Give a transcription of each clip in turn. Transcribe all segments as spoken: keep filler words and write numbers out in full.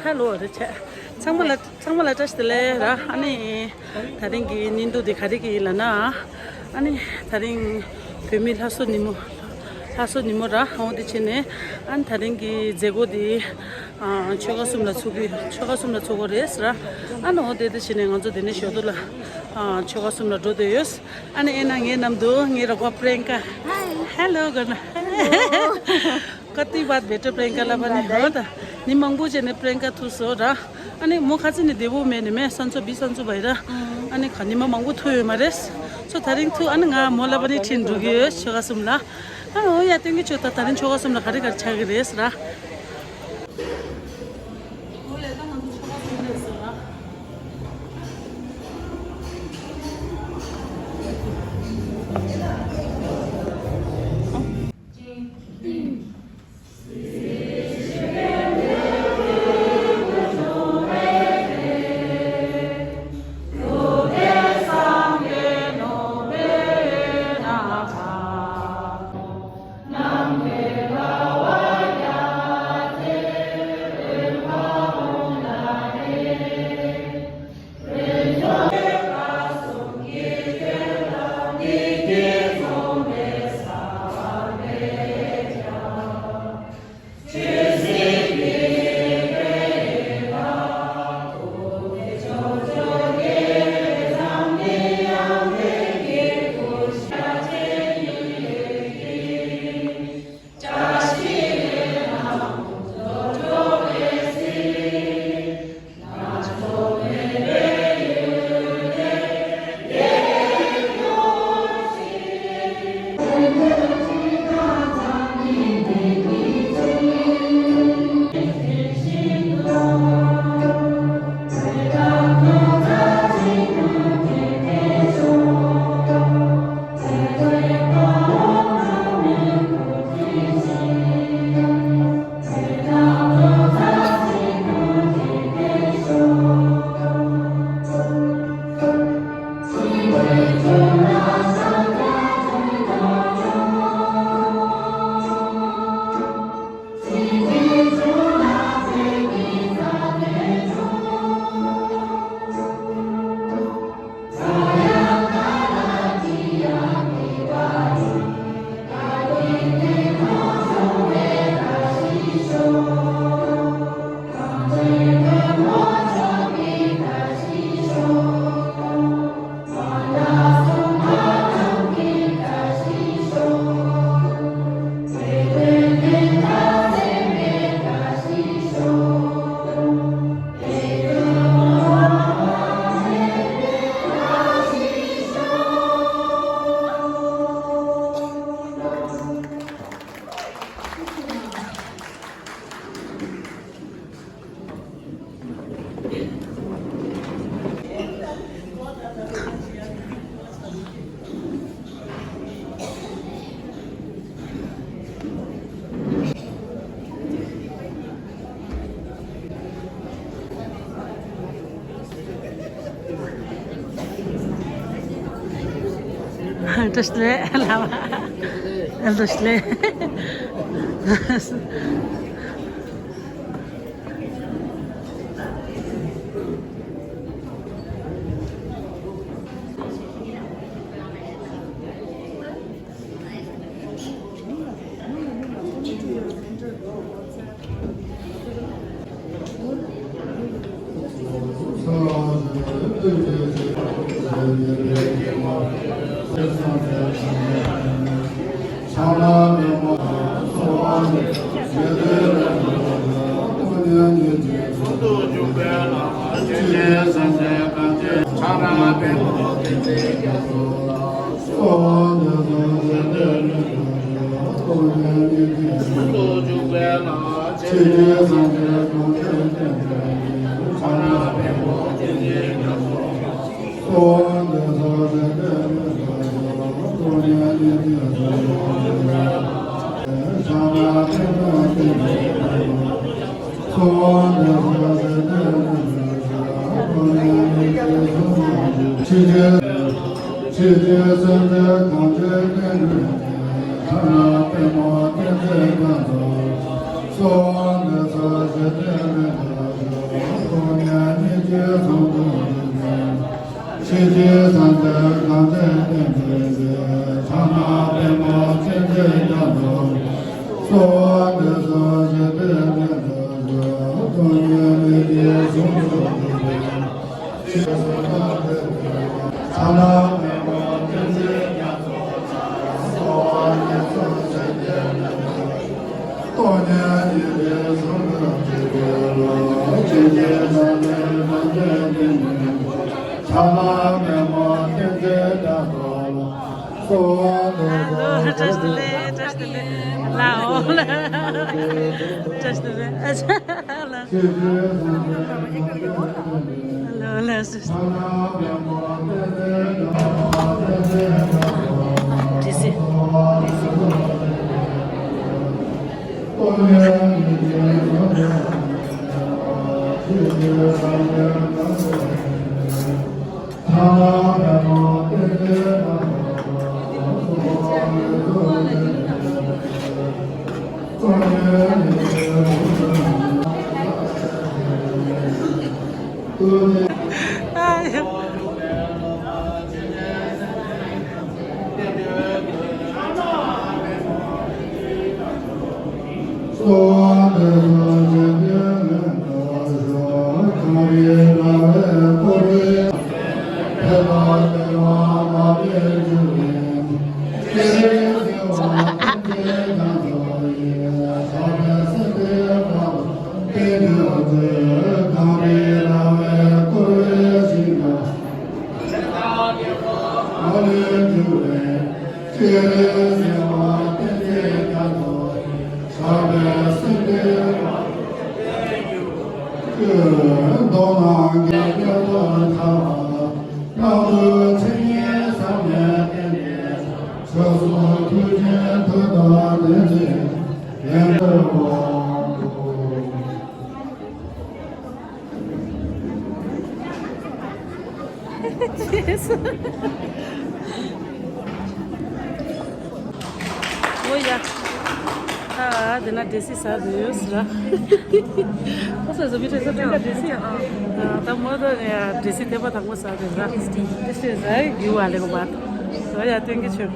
ཧ་ལོ་རེ་ཆེ། ཚང་མ་ལ་ཚང་མ་ལ་བཀྲ་ཤིས་བདེ་ལེགས་ར། ཨ་ནི་ད་རིང་གི་ཉིན་ཐོ་འདི་ག་རེ་གི་ཡིན་ལབ་ན། ཨ་ནི་ད་རིང་བོད་མི་ལྷ་གསོལ་ཉིན་མོ། ལྷ་གསོལ་ཉིན་མོ་ར། འོ་དེ་བྱས་ནས་ཨ་ནི་ད་རིང་གི་མཛད་སྒོ་འདི་ཨ་ཆོལ་ཁ་གསུམ་ལ་ཚོགས་ཀྱི། ཆོལ་ཁ་གསུམ་ལ་ཚོགས་ཀྱི་རེད་ར། ཨ་ནི་འོ་དེ་དེ་བྱས་ནས་ང་ཚོ་དེ་ནས་ཞོ་ཏོ་ལ་ཨ་ཆོལ་ཁ་གསུམ་ལ་འགྲོ་འདོད་ཡོད། ཨ་ནི་ཨེ་ན་ངའི་ནམ་དུ་ངའི་རོགས་པ་པྲེན་ཀ། ཧེ་ལོ་གོ་ན། ཀ་ཏི་བཱད་བྷེ་ཊ་པྲེན་ཀ་ལབ་པ་ནི་ཧོ་ད། ཉིན་མང་པོ་བྱས་ནས་པྲེན་ཀ་ཐུག་སོང་ར། ཨ་ནི་མོ་ཁ་ཚིག་ནས་བདེ་པོ་མེད་ནི་མེད་སང་ཚོ་བི་སང་ཚོ་བའི་ར། ཨ་ནི་ཁ་ཉི་མ་མང་པོ་ཐུག་ཡོད་མ་རེད། སོ་ད་རིང་ཐུག་ཨ་ནི་ང་མོ་ལབ་པ་ནི་ཁྲིད་འགྲོ་གི་ཡོད་ཆོལ་ཁ་གསུམ་ལ། ཨ་འོ་ཡ་སྟོན་གི་ཆོག་ད་ད་རིང་ཆོལ་ཁ་གསུམ་ལ་ག་རེ་ག་རེ་ཆགས་ཀྱི་རེད་ཟེར་ར། བཀྲ་ཤིས་བདེ་ལེགས་ལགས། བཀྲ་ཤིས་བདེ་ལེགས། བཀྲ་ཤིས་བདེ་ལེགས། བཀྲ་ཤིས་བདེ་ལེགས། ལའོ། བཀྲ་ཤིས་བདེ་ལེགས། ལའོ་ལ། ཏི་སི། ཨོ་ཡ། ཨ། དེ་ན་འབྲས་སིལ་ཟ་འདོད་ཡོད་ཟེར་ར། ཨོ་སོ་སོ་མི་ཁྲེ་ས་ཏྲེ་ཀ་འབྲས་སིལ། ཨ། ད་མོ་ད་ཡ་འབྲས་སིལ་ཐེབས་པ་དང་པོ་ཟ་འདོད་ར། ཏེ་སི་ཏི་ཟ་ཡི་རྒྱུ་བ་ལེགས་པ། ཨོ་ཡ་སྟོན་གྱི་ཆུ།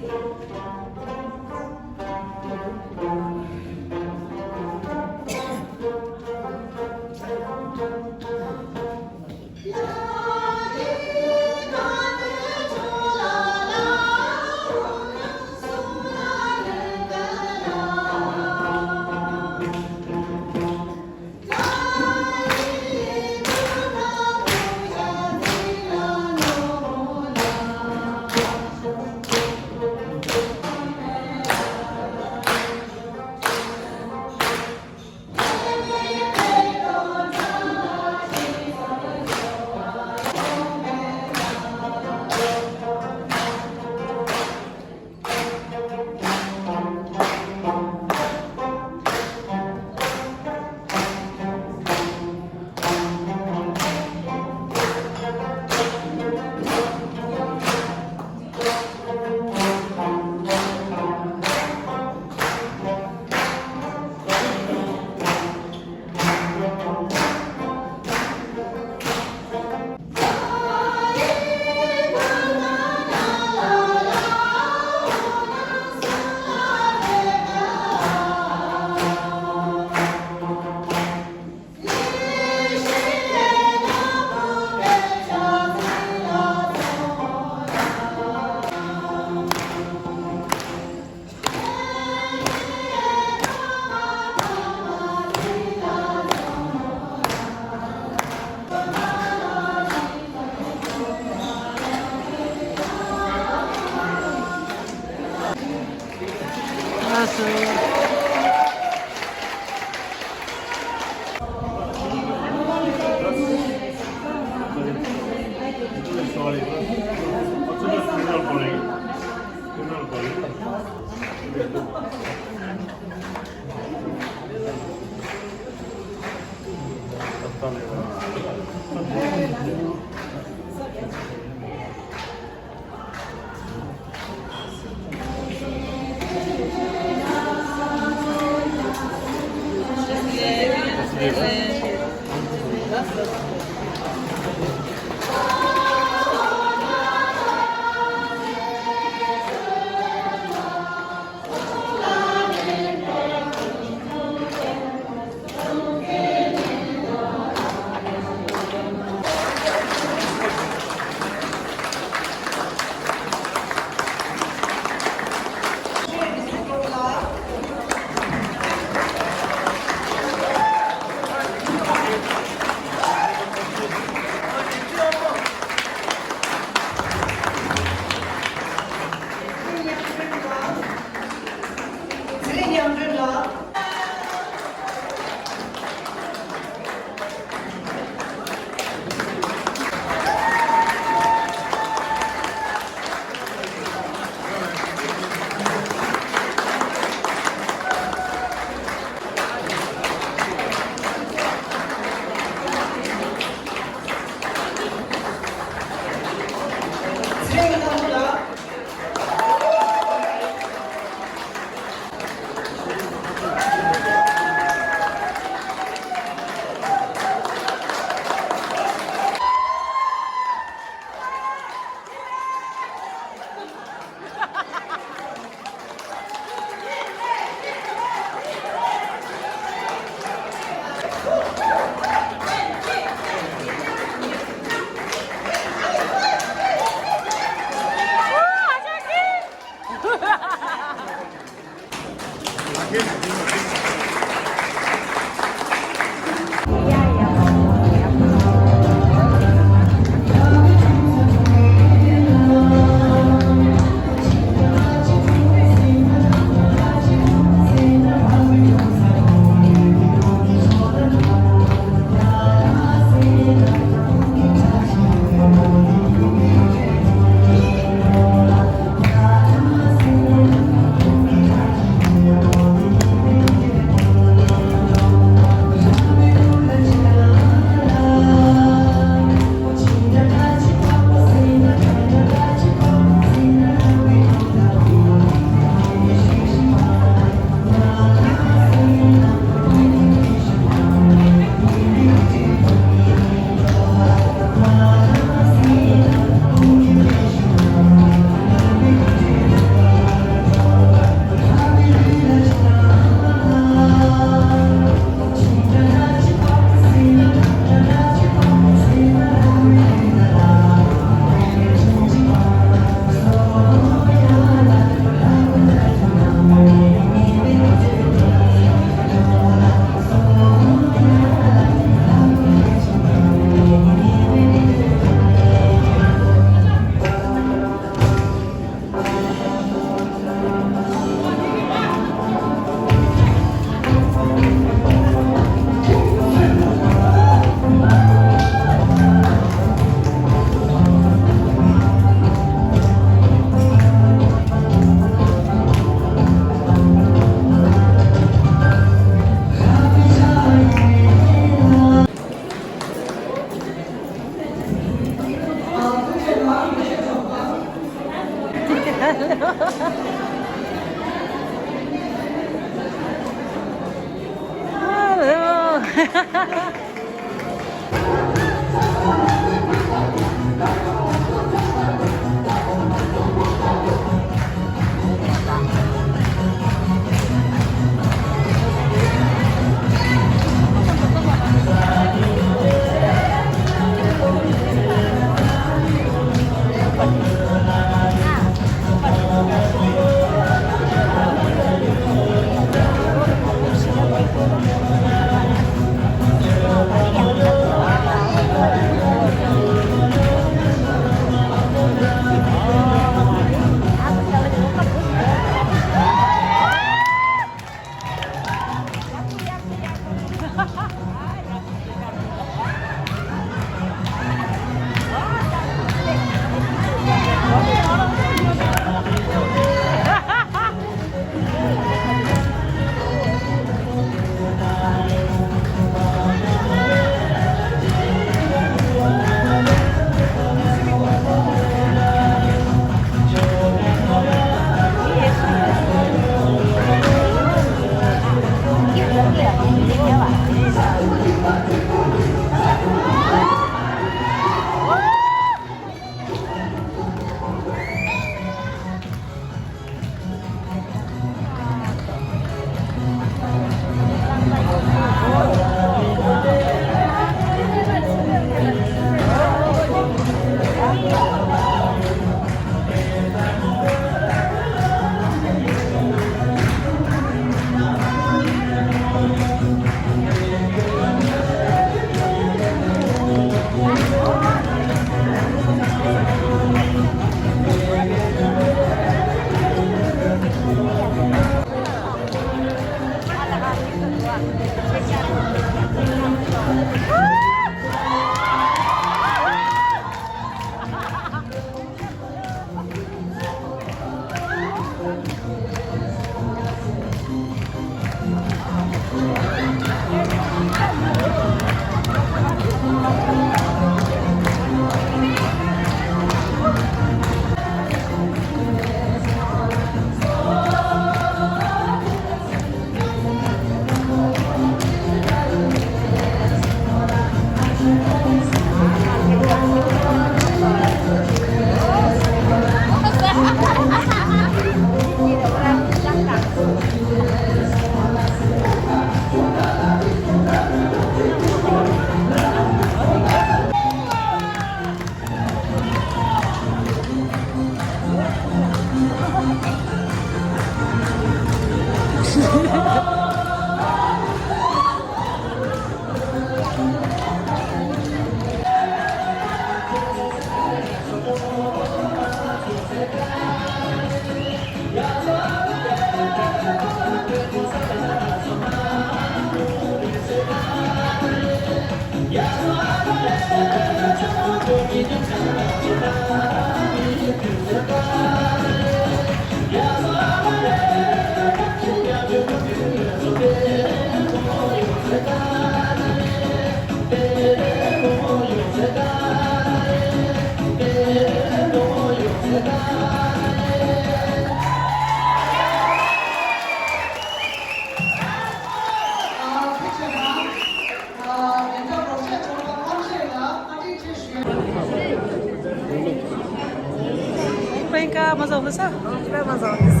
Priyanka, मजा आउँदैछ? पुरा मजा आउँदैछ।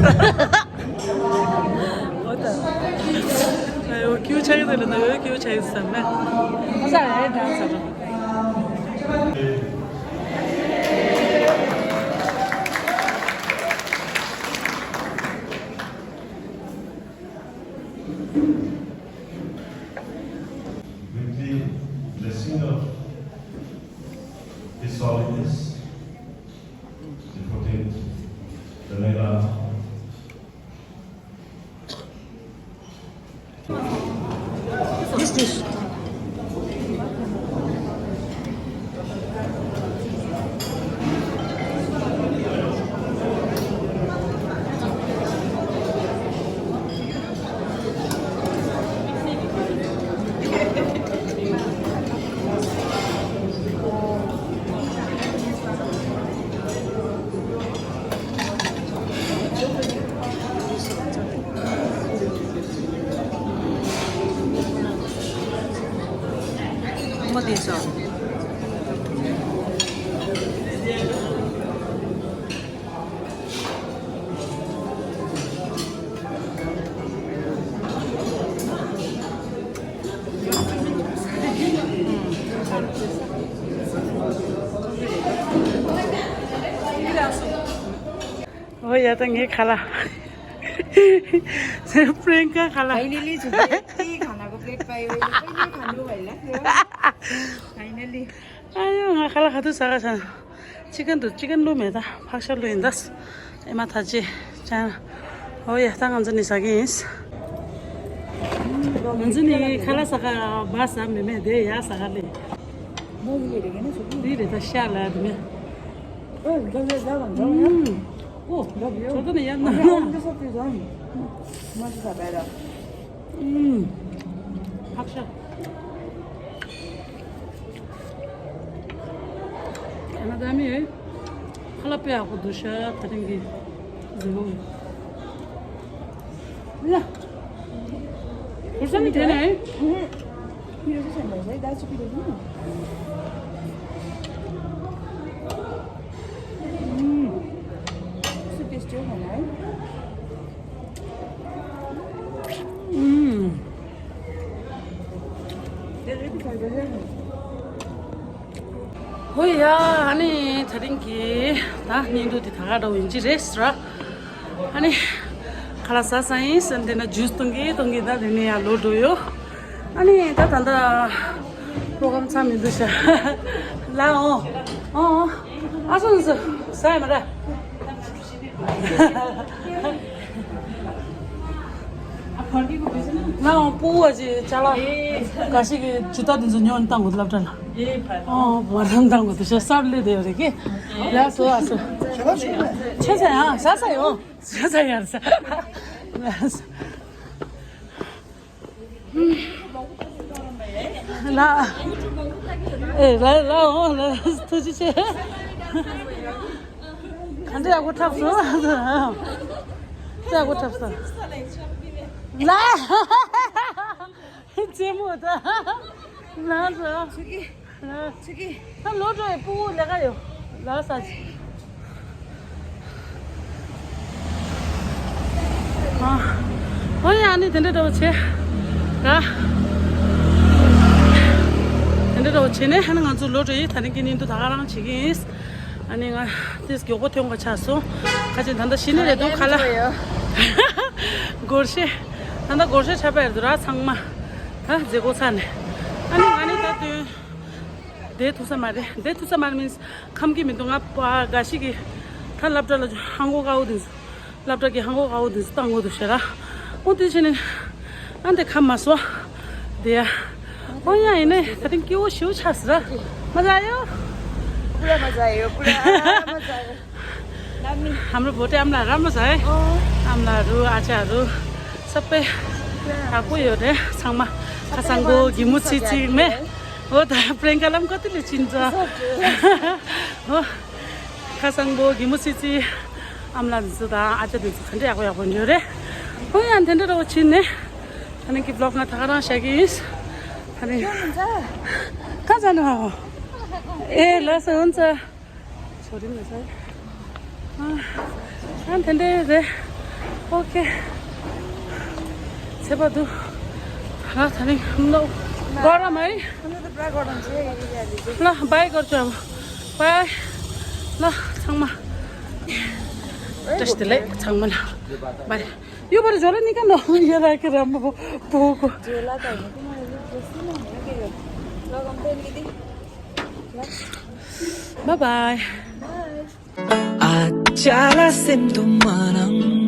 हो त। ए, हो, क्यु छैन त, हो, क्यु छैन त, मजा आयो है डान्सहरू। With the blessing of His Holiness, the fourteenth Dalai Lama. This dish. ཨོ་ཡ། ད་ངའི་ཁ་ལག Priyanka ཁ་ལག Finally today ཏི་ཁ་ན་གོ་པླེཊ་པའི་ཝེ་ལི་ཕའི་ནི་ཁ་ནོ་ཝེ་ལ། Finally. ཨ་ཡོ། ང་ཁ་ལག་ག་དུས་ཟ་ག་ཆ་ན། ཅི་ཀན་དུ་ཅི་ཀན་བླུགས་མེད། ད་ཕག་ཤ་བླུགས་ཡིན། ད་ཨེ་མ་ད་ཅི་ཅང་། ཨོ་ཡ། ད་ང་ཚོ་ནི་ཟ་གི་ཡིན། ང་ཚོ་ནི་ཁ་ལག་ཟ་ག་བ་ཟ་མེད་མེད་དེ་ཡ་ཟ་ག་ལེ། འདི་རེད། ད་ཤ་ལ་དེ་ནས། ཨོ། ཇོ་ཏོ་ནི་ཡ་ན། ཕག་ཤ། ཨ་ན་ད་མི་ཁ་ལག་དཔེ་ཡག་པོ་འདུག་ཤག་དེ་རིང་གི་མཛེས་པོ། ཡ། ཁོ་ཚང་གི་དེ་ནས། ཧོ་ཡ། ཨ་ནི་དེ་རིང་གི་ད་བརྙན་ཐུང་དེ་ད་ག་འདྲ་བོ་ཡིན་གྱི་རེད་ཟེར་བ། ཨ་ནི་ཁ་ལག་ཟ་ས་ཡིན་ཟེར། འདི་ན་ཇུས་གཏོང་གི་གཏོང་གི་ད་དེ་ནས་ཡར་ལོག་འགྲོ་ཡོད། ཨ་ནི་ད་ད་ལྟ་པྲོ་གྷ་རམ་ཚར་མི་འདུག་ཤག་ལ། ཨོ་ཨོ་ཨོ། ཨ་སོ་སོ་ཟ་ཡ་མ་ར། ང་ཡང་སྤུ་བ་ཅིག་ཅ་ལག་འགའ་ཞིག་གི་ཇུ་ཏ་དེ་ཚོ་ཉོ་བཏང་དགོས་སློབ་གྲྭ་ལ། ཨོ་མ་རང་བཏང་དགོས་འདུག་ཤ་སར་ལས་དེ་ཡོད་རེད་ཀི། ལ་སོ་ཨ་སོ། ཆེ་ས་ཡང་ས་ས་ཡོང་ས་ས་ཡང་ས། ལ། ཨེ་ལ་ལ་འོ་ལ་ཐུགས་རྗེ་ཆེ། ག་འདྲ་ཡག་པོ་འཁྲབ་སོང་། ཡག་པོ་འཁྲབ་སོང་། ལ། རྩེད་མོ་ད། ལ་ལ། ཆུ་གི། ད་ལོ་འགྲོ་ཡི་སྤུ་གུ་ལས་ཀ་ཡོད། ལ་ས་ཅི། ཨ། ཨོ་ཡ་ཨ་ནི་དེ་འདྲ་འདྲ་བོ་བྱས། ར། དེ་འདྲ་འདྲ་བོ་བྱས་ནས་ཨ་ནི་ང་ཚོ་ལོ་འགྲོ་ཡི་ད་ནི་གི་ནི་འདུག་ད་ག་རང་བྱེད་ཀྱི་ཡིན། ཨ་ནི་ང་ཏིས་མགྱོགས་པོ་ཐོན་དགོས་ཆགས་སོང་། ཁ་ཅིག་ད་ལྟ་ཤི་ནི་རེད་འདུག་ཁ་ལ། སྒོར་གཞས། ད་ལྟ་སྒོར་གཞས་ཆགས་པ་རེད་འདུག་ར་ཚང་མ། ད་མཛད་སྒོ་ཚར་ནས། ཨ་ནི་ང་ནི་ད་དུས། བསྡད་ཐུབ་ས་མ་རེད། བསྡད་ཐུབ་ས་མ་རེད་མིན་ཁམས་ཀྱི་མི་འདུག་ང་པ་དགའ་ཞིག་གི་ད་སློབ་གྲྭ་ལ་ཧང་གོ་དཀར་པོ་དེ་ཚོ་སློབ་གྲྭ་གི་ཧང་གོ་དཀར་པོ་དེ་ཚོ་བཏང་དགོས་འདུག་ཤེས་ར། འོ་དེ་བྱས་ནས་ཨ་འདི་ཁ་མ་སོ་དེ་ཡ། འོ་ཡ་ཡིན་ནའི་ད་ཐེངས་སྐྱིད་པོ་ཞེ་པོ་ཆགས་སོང་ར། མ་ཟ་ཡོ། पूरा मजा आयो, पूरा मजा आयो। हम लोग बहुत है, अमला राम मजा है। अमला रू, आचा रू, सब पे आपको यो रे, संगमा, खसंगो, गिमु चिची में, वो तो प्रियंका लम कति ले चिंचा। हो, खसंगो, गिमु चिची, अमला जुदा, आचा दु खंडे आको आको यो रे। हो, यान थेंडे रो चिने। अने की ब्लॉग ना थारा शागिस। अने कहाँ जानु हो? ए, लस हुन्छ। छोरी मिल्छ है। अँ, अँ, थेन्डे रे। ओके। सेवा दु। र थनी नो। गरम है। ल, बाई गर्छु अब। बाई। ल, छाङमा। टेस्टले छाङमा ल। बाई। यो बर झोला निकाल्नु। यो राखेर म बोको। झोला त होइन, तिमीहरूले जस्तो न, के गर्नु? लगाउनु त नि दिदी। Bye bye. Bye. Achala sendu manang